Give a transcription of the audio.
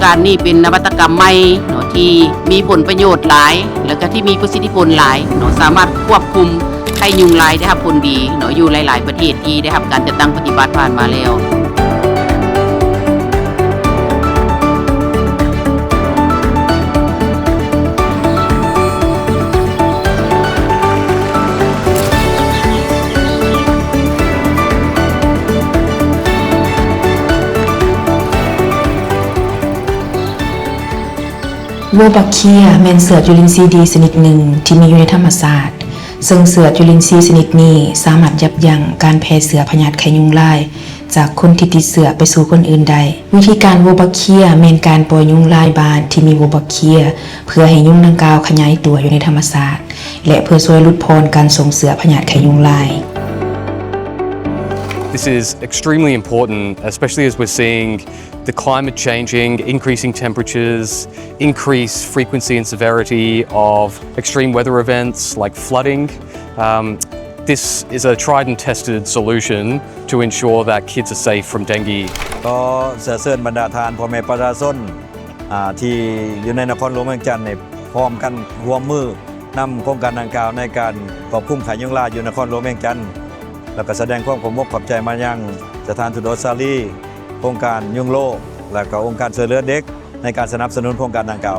ການນີ້ເປັນນະວັດຕະກຳໃໝ່ເນາະ ທີ່ມີຜົນປະໂຫຍດຫຼາຍ ແລ້ວກະທີ່ມີປະສິດທິຜົນຫຼາຍເນາະ ສາມາດຄວບຄຸມໄຂ້ຍຸງລາຍໄດ້ຮັບຜົນດີເນາະ ຢູ່ຫຼາຍໆປະເທດທີ່ໄດ້ຮັບການຈັດຕັ້ງປະຕິບັດຜ່ານມາແລ້ວ. Wolbachia ແມ່ນເຊື້ອຈຸລິນຊີດີຊະນິດໜຶ່ງທີ່ມີຢູ່ໃນທຳມະຊາດ, ເຊິ່ງເຊື້ອຈຸລິນຊີຊະນິດນີ້ສາມາດຢັບຢັ້ງການແຜ່ເຊື້ອພະຍາດໄຂ້ຍຸງລາຍ ຈາກຄົນທີ່ຕິດເຊື້ອໄປສູ່ຄົນອື່ນໄດ້. ວິທີການ Wolbachia ແມ່ນການປ່ອຍຍຸງລາຍບ້ານທີ່ມີ Wolbachia ເພື່ອໃຫ້ຍຸງດັ່ງກ່າວຂະຫຍາຍຕົວຢູ່ໃນທຳມະຊາດ ແລະ ເພື່ອຊ່ວຍຫຼຸດຜ່ອນການສົ່ງເຊື້ອພະຍາດໄຂ້ຍຸງລາຍ. This is extremely important, especially as we're seeing the climate changing, increasing temperatures, increased frequency and severity of extreme weather events like flooding. Um, this is a tried and tested solution to ensure that kids are safe from dengue. ຂໍເຊື້ອເຊີນບັນດາທ່ານພໍ່ແມ່ປະຊາຊົນ ອ່າ ທີ່ຢູ່ໃນນະຄອນຫຼວງວຽງຈັນນີ້ ພ້ອມກັນຮ່ວມມືນຳໂຄງການດັ່ງກ່າວ ໃນການຄວບຄຸມໄຂ້ຍຸງລາຍຢູ່ນະຄອນຫຼວງວຽງຈັນ ແລ້ວກໍສະແດງຄວາມຂອບອົກຂອບໃຈມາຍັງສະຖານທູດອົດສະຕຣາລີ, ໂຄງການຍຸງໂລກ ແລ້ວກໍອົງການຊ່ວຍເຫຼືອເດັກ ໃນການສະໜັບສະໜູນໂຄງການດັ່ງກ່າວ.